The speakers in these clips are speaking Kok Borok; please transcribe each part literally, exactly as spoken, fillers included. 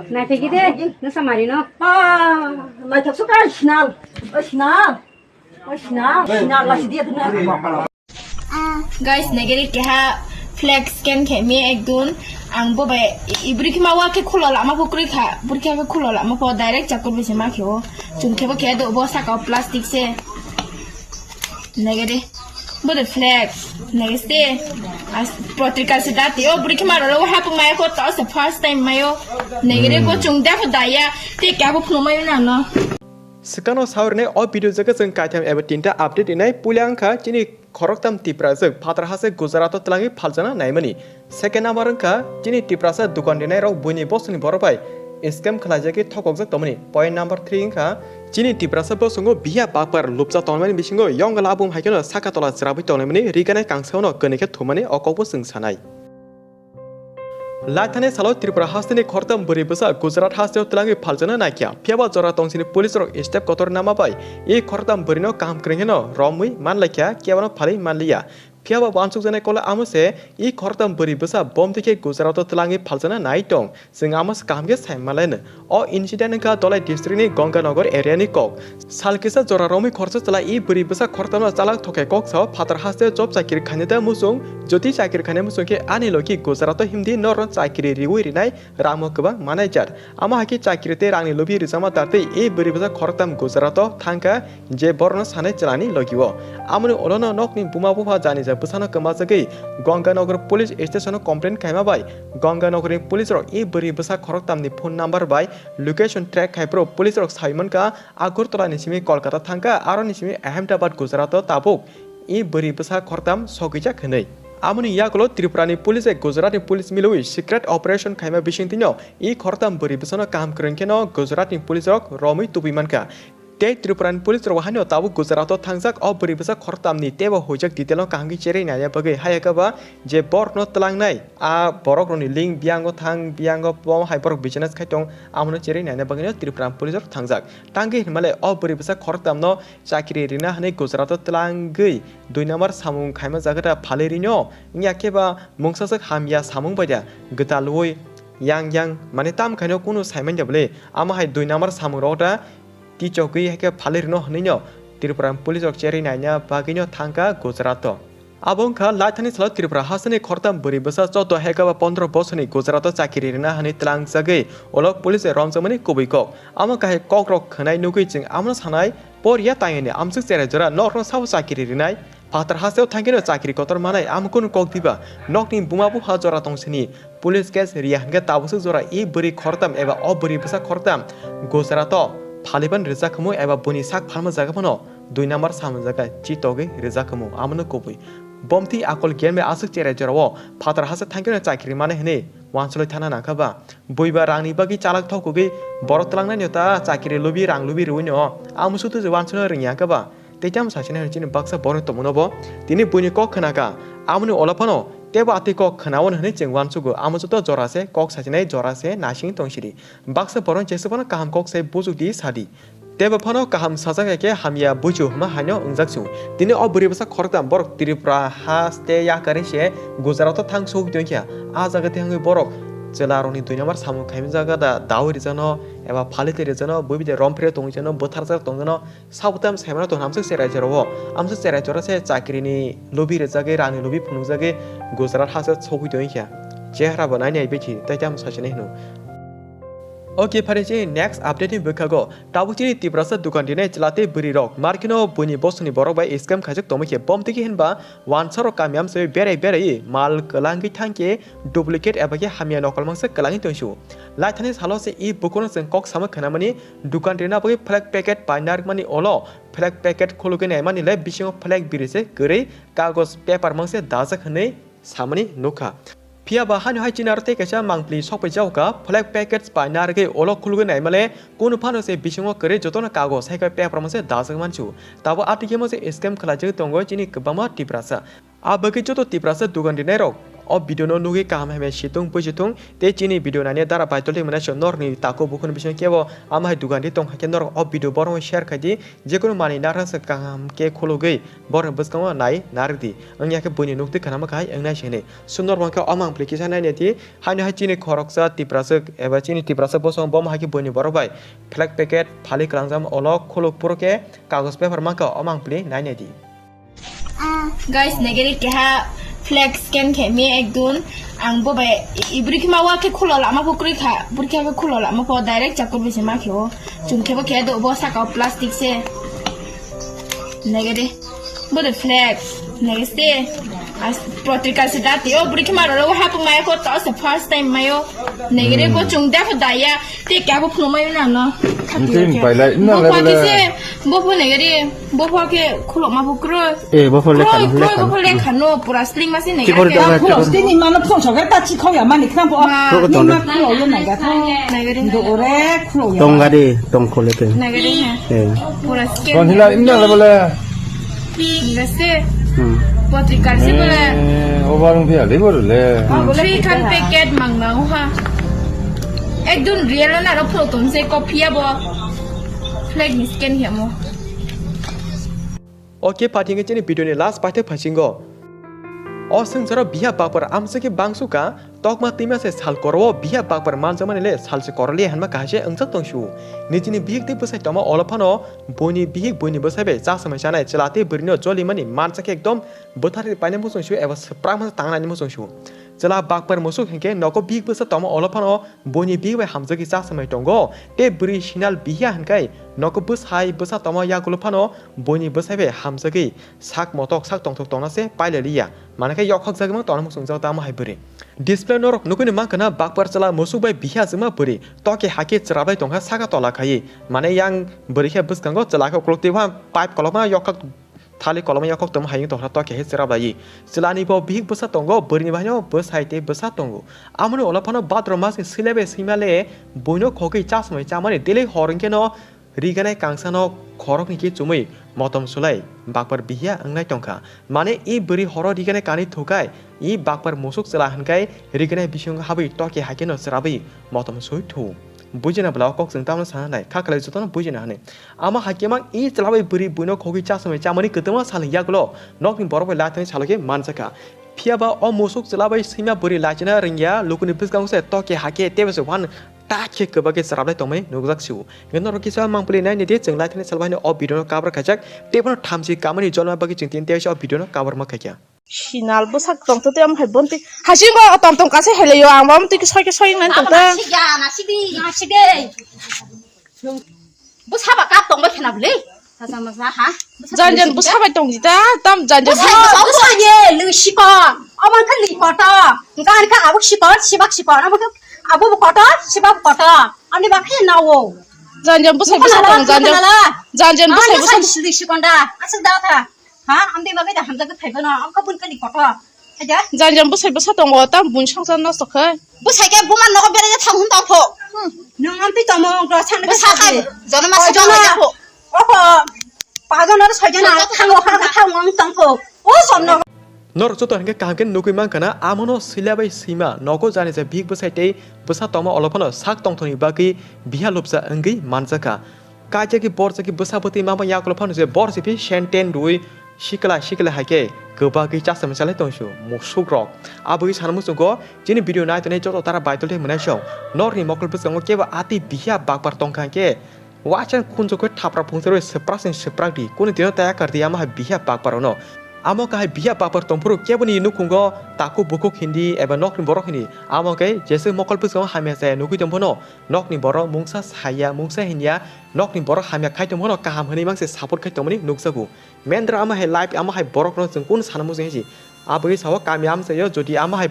Naithok de, nwsa mari no. Ah, naithok suka sinal. Oh, sinal. Oh, sinal. Sinal lasi dia na. Guys, negeri keha flex scan khe me ekdun. Ang bo bai ibri khima wa khe khulo lama pho kwrwi kha. Buri khe khulo lama pho direct chakur bisi ma khe o. Chung khe bo khe do bo saka o plastic se. Negeri. Bo de flex. Negeri se. As potrika se dati o buri khima ro hapu mai ko to se first time mayo. Negeri ko chung da ko daya. Te kya bo phunu mayo na no. Swkangno sawi rwnai o video jaga chwng kaitham eba tinta update rinai. Puila wngkha chini khoroktham Tiprasa phatar hase Gujarat o twlangwi phaljakna naimani. Second number wngkha chini Tiprasa dukan rinairok buini bosongni borok bai scam khlaijagwi thokokjak tongmani. Point number three wngkha chini Tiprasa bosongo biya bakpar lupcha tongmani bisingo yongla abum hai kheno saka tola chwrabwi tonglaimani riganai kangsaono kwnwi khe thumani o kokbo chwng sanai. Laithani salo Tripura hasteni khoroktham bwrwi bwsa Gujarat hasteo twlangwi phaljakna naikha. Phiyaba jora tongsini police rok step kotor nama bai e khoroktham bwrwino kaham kwrwngkheno romwi manlaikha, kebano phalwi manliya. Phiyaba wansukjaknai kolo amo se e khoroktham bwrwi bwsa bomtwi khe Gujarat o twlangwi phaljakna nai tong. Chwng amo se kaham khe sai manlaino. O incident wngkha Dholai district ni Ganganagar area ni kok. Sal kisa jora romwi khoroksa chwla e bwrwi bwsa khoroktham no chalak thokhe kok sao phatar haste job chakiri khainai da muchung, jodi chakiri khainai muchung khe ani logi Gujarat o himdi norno chakiri riwi rinai rangmo kwbang manai jar. Amo hai khe chakiri tei rangni lobi rijama dartwi e bwrwi bwsa khoroktham Gujarat o thangkha je borokno sanai chwlani logi o. Amoni ulono nokni buma bupha janija bwsano kwmajagwi Ganganagar police station o complain khaima bai Ganganagar ni police rok e bwrwi bwsa khoroktham ni phone number bai location track khai phuru police rok sai mankha Agartala ni simi Kolkata thangkha, aro ni simi Ahmedabad Gujarat o tabuk e bwrwi bwsa khoroktham sogwijak hwnwi. Amoni yagulo Tripura ni police bai Gujarat ni police milwi secret operation khaima bisingtwino e khoroktham bwrwi bwsano kaham kwrwng kheno Gujarat ni police rok romwi tubui mankha. Tei Tripura ni police rok haino tabuk Gujarat o thangjak o bwrwi bwsa khoroktham ni teibo huijak detail no kaham khe cherwi naina bagwi hayakaba je borok no twlangnai a borok rokni link biyango thang biyango bo hai borok business khai tong. Amono cherwi naina bagwino Tripura police rok thangjak. Tangwi hinmale o bwrwi bwsa khoroktham no chakiri rina hwnwi Gujarat o twlangwi dui number samung khaima jaga da phalwi rino wngya khe ba mungsaswk hamya samung bai da gwdalwi yang yang mane tam khaino kunu saimanya bwle amo hai dui number samung rok da tichogwi hai khe phalwi rino hwnwi no Tripura police rok cherwi naina bagwino thangkha Gujarat o. Abo wngkha laithani salo Tripura hasteni khoroktham bwrwi bwsa choudo hai khe ba pondro bosorni Gujarat o chakiri rina hwnwi twlangjagwi ulo police bai romjakmani kubui kok. Amo kahai kok rok khwnai nugwi chwng amono sanai por ya tangani amswk cherai jora norokno sabo chakiri rinai. Phatar hasteo thangkheno chakiri kotor manai amo kunu kok diba? Nokni buma bupha jora tongsini police case riya hwnkhe tabukse jora e bwrwi khoroktham eba o bwrwi bwsa khoroktham Gujarat o phaliban rijak hwmwi eba buini sak phalma jaga phano dui number samung jaga chitogwi rijak hwmwi amono kubui. Bomtwi akol giyan bai aswk cherai jora o phatar hasteo thangkheno chakiri manai hwnwi wansulwi thana nangkha ba? Buiba rangni bagwi chalak thokugwi borok twlangnai no ta chakiri lubi rang lubi rwino. Amo sutu je wansuno rwngya hwnkhe ba? Tei tamo sachina hwnwi chini baksa borok tongmano bo tini buini kok khwnakha. Amoni ulo phano tebo atwi kok khwnaono hwnwi chwng uansugo. Amo joto jora se kok sachinai jora se nasing tong sidi. Baksa borok jeswk phano kaham kok sai buchuk di sadi. Tebo phano kaham sajak hai khe hamya buichu hwnma haino wngjak su. Tini o bwrwi bwsa khoroktham borok Tripura haste yakarwi se Gujarat o thang sogwi tongkha. A jaga tei hwnwi borok chwla rokni dui number samung khaimani jaga da dawi rijano eba phalwi tei rijano bui bide rom phre tongwi jano bwtharjak tongwi jano. Sabo tei amsa saimano tongkha amswk cherai jorao. Amswk cherai jora se chakrini lubi rijagwi rangni lubi phunukjagwi Gujarat hasteo sogwi tongwi kha. Chehara bo nainai bithi tei tamo sachinai hwno. Ok, phari chini next update ni bwkhago tabuk chini Tiprasa dukan rinai chwla tei bwrwi rok markino buini bosongni borok bai scam khaijak tongwi khe bomtwi khe hinba wansa rok kami amsoi berai berai mal kwlangwi thangkhe duplicate eba khe hamya nokol mangsa kwlangwi tongsu. Laithani salo se e bukuno chwng kok sama khwnamani dukan rina bagwi flag packet painarmani olo flag packet khulugwi naimani le bisingo flag biri se kwrwi kagoj paper mangse dajak hwnwi samani nukha. Phiya ba hani hai chini aro tei kaisa mangpli sokpai jago kha, flag packets bai narwgwi ulo khulugwi naimale kunu phano se bisingo kwrwi jotono kagoj hai khe paper mangse dajak mansu. Tabo atikhe mangse scam khlaijagwi tongo chini kwbangma Tiprasa. A bagwi joto Tiprasa dugan rinairok O video no nugwi kaham hamya situng bujitung tei chini video nani dara baitol tei mwnai se norokni takhuk bukhukni bisingo kebo ama hai dugan ri tong hakhe norok o video borok share khai di, jekono manwi narwk se kaham khe khulugwi borokni bwskango nai narwk di, wngya khe buini nukti khanama kahai wngnai se hinwi. Sundor bo khe o mang application nai nai di, haino hai chini khoroksa Tipraswk eba chini Tipraswk bosong bo hai khe buini borok bai flag packet phali kwlangjak olo khuluk phuru khe kagoj paper mankha o mang apli nai nai di. Guys, negeri keha flag scan khe mi ekdun. Ang bo bai ibri khe ma wa khe khulo lama pho kwrwi kha. Buri khe khulo lama pho direct chakur bisi ma khe o. Chung khe bo khe do bo saka o plastic se. Negeri. Bo de flag. Negeri se. As protrika se dati o buri khe ma ro ha ko ma ko to se first time mayo. Negeri ko chung da pho da ya. Te kya bo phunuk mayo na no. Nting bai lai, na Bo lai pa bole. Kise, bo pho negeri, bo pho ke khulok ma bo kroi. Eh, bo pho lekha Kroi, no, kroi, lekha bo no. Pho lekha no, pura sling ma se negeri. Chikor ke. Khulok sling ni mano phone sogar ta chikhok ya mani kham bo. Ma. Khulok Ni ton. Ma khulok ya naga tho. Negeri. Do ore khulok ya. Tong gari, tong khole te. Negeri ha. Eh. Pura skin. Kon hila imna lai bole. Nase. Hmm. Potrika se bole. Eh, obar wng phiya le bole le. Three khan packet mang nang ha. Ekdom real na ro photo se copy abo. Flag ni scan hiamo. Okay, pathing chini video ni last paithe phasingo. O swngcharo biya bakpar amswkhe bangsuka. Tokma twima se sal koro o biya bakpar manjakmani le sal se korole hinma kahai se wngjak tongsu. Nijini bihik tei bwsai tongma olo phano buini bihik buini bwsai bai cha samai chanai chwla tei bwrwino jolimani manjakhe ekdom bwtharwi painai muchungsu eba swprakma tangnani muchungsu. Chwla bakpar musuk hinkhe nogo bihik bwsa tongma olo phano buini bihik bai hamjakgwi cha samai tongo tei bwrwi sinal bihiya hinkhai nogo bwsai bwsa tongma yagulo phano buini bwsai bai hamjakgwi sak motok sak tongthok tongna se pailaliya. Manakhe yokhok jagwi tongna muchungjak tamo hai bwrwi. Display norok nugwini mankha na bakpar chwla musuk bai bihi achukma bwrwi toke hakhe chwrabai tongkha saka tola khaiwi. Mane yang bwrwi khe bwskango chwla khe uklok twibo pipe kolokma yokhok thali kolokma yokhok tongma hai tongkha toke hai chwrabai. Chwlani bo bihik bwsa tongo, bwrwini baino bwsai tei bwsa tongo. Amoni ulo phano bhadro masni swilaibai swimale buino khogwi chasmai chamani delai hor hwnkhe no Riganai kangsano khoroknwi khe chumui motom sulai bakpar bihiya wngnai tongkha. Mane i bwrwi horo riganai kanwi thukai, i bakpar musuk chwla hinkai riganai bisingo habwi toke haikhe no chwrabwi motom sui thu. Bujina bwla o kok chwng tamno sana nai, kha khlai jotono bujina hwnwi. Ama haikhe mang i chwlabai bwrwi buino khogwi chasmai chamani kwtwma salni yagulo nokni borok bai laithani salokhe manjakha. Phiyaba o musuk chwlabai swima bwrwi lachina rwngya, lukuni bwskango se toke hakhe teibo se uan tak khe kwbak khe chwrablai tongmani nukjak sio. Hwnkhe norok kisa mangpili nai nidi chwng laithani salbai o video no cover khaijak tei bono thamchi kamani jolma bagwi chwng tini teisa o video no cover ma khaikha. Sinal bwsak tongthote omo hai bonti hasingo o tong tong kase helaio ang bo tiki soike soyeng nani tongta. Nasigya, nasidi, nasidi. Bwsa ba kap tongbai khena bwle. Saja masa ha. Janjan bwsa bai tong jita tam janjan. Bwsa bwsa ye lui sikon. Oman kha li koto. Gan kha abuk sikon, sibak sikon. Oman kha abuk koto, sibak koto. Amni bakhe nawo. Janjan bwsa bwsa tong janjan. Janjan bwsa bwsa. Lui sikon da. Asuk da tha. Ha, amde bagwi da hamjak thai bano, amkha bun kali kotor. Haja? Janjan bwsai bwsa tongo, tam bun songsa nosto khai. Bwsai khe buma nogo beraja thang hun tong pho. Hmm. Nung amtwi tongmo ongkro sangni bwsa khai. Jono ma soi jono ya pho. Oko. Pajon ar soi jono thang o khang thang ong tong pho. O somno. Norok joto hwnkhe kaham khe nugwi mankha na, amono swila bai swima nogo jani je bihik bwsai tei bwsa tongma olo phano sak tongthokni bagwi biha lobsa wngwi manjakha. Kaisa khe bor chakhe bwsa bwtwi mama yakulo phano se bor se phi senten rwi sikla sikla hai khe kwbagwi chasam salai tongsu musuk rok. Aboni sana muchungo chini video nai tongnai joto tara baitol tei mwnai song norni mokol bwskango kebo atwi bihiya bakpar tongkha khe waisang khunju khe thapra phungsa rwi swprak sing swprak di kunu dino taya kar di ama hai bihiya bakpar ono. Amo kahai bihiya bakpar tongphuru keboni nukhungo takhuk bukhuk hindi eba nokni borok hindi amo khe jese mokol bwskango hamya chaya nugwi tongphano nokni borok mungsa saya mungsa hinya. Nokni borok hamya khai tongmano kaham hwnwi mangse support khai tongmani nukjago. Mendra ama hai life ama hai borokno chwng kunu sana muchung hinsi. Aboni sao kami amchaio jodi ama hai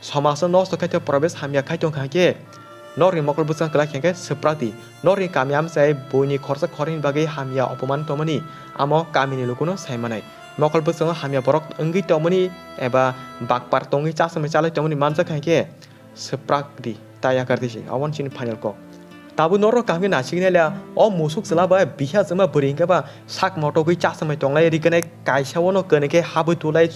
somajno nosto khai tong probes hamya khai tongkha khe norni mokol bwsang kwlai khe swprak di. Norni kami amchai buini khorsa khorni bagwi hamya opoman tongmani amo kamini lukuno sai manai. Mokol bwskango hamya borok wngwi tongmani eba bakpar tongwi chasomwi chalai tongmani manjak kha khe swprak di, ta yakar di se, aboni chini final kok. Tabuk norok kaham khe naisingwi naile, o musuk chwla ba biha chwngma bwrwi hwnkhe ba sak motogwi chasomai tonglai riknai kaisa ono kwnwi khe habwi tulai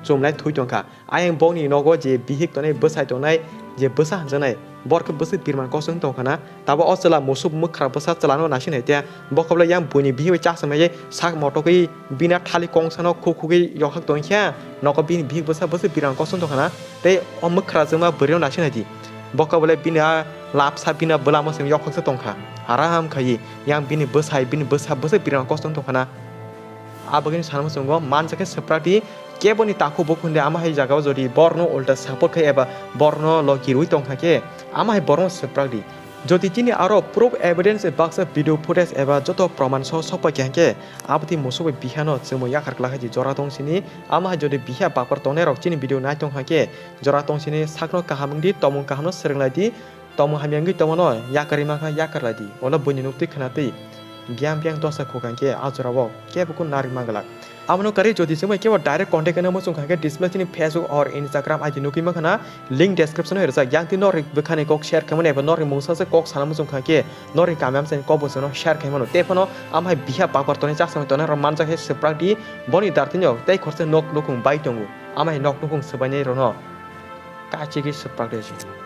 chumlai thui tongkha. Ayang bokni nogo je bihik tongnai, bwsai tongnai, je bwsa hanjaknai, borok khe bwswk birman kosto wng tongkha na. Tabo o chwla musuk mwkhra bwsa chwlano naising nai te, bokha bwle yang buini bihik bai chasam nai sak motogwi bina thali kongsano khuk khugwi yokhak tongkha, nogo bini bihik bwsa bwswk birman kosto wng tongkha na. Tei o mwkhra chwngma bwrwino naising nai di, bokha bwle bini a lapsa bini bwlamo chwng yokhaksa tongkha, aram khaiwi yang bini bwsai bini bwsa bwswk birman kosto wng tongkha na. Abagini sana muchungo mansa khe swprak di, keboni takhuk bukhuk hinwi ama hai jagao jodi borokno ulta support khai eba borokno logi rwi tongkha khe, ama hai borokno swprak di. Jodi chini aro proof evidence baksa video footage eba joto proman so sokpai kha khe, aboni musuk bai bihano chwngmo yakar kwlak hai di jora tong sini, ama hai jodi biha bakor tongnai rok chini video nai tongkha khe, jora tong sini sakno kaham wng di, tomung kahamno swrwng lai di, Tongmung hamya wngwi tongmano yakarwi mankha, yakar lai di. Ulo buini nuktwi khwnatwi biyang biyang dosa khukha hinkhe a jorao kebo kunu narwk manglak. Abono karwi jodi chwngbai kebo direct contact wngna muchung kha hinkhe display chini Facebook or Instagram I D nugwi mankha na, link description o rijak. Yang twi norni bwkhani kok share khaimano eba norni mungsa se kok sana muchung kha hinkhe norni kamiyam se kok bo chwngno share khaimano. Tei phano amhai biha bakor tonwi chaksa tonwi tongnai rok manjak khe swprak di, boni dartino tei khoroksa nok nukhung bai tongo. Amhai nok nukhung swbainai rokno kachigwi swprak di.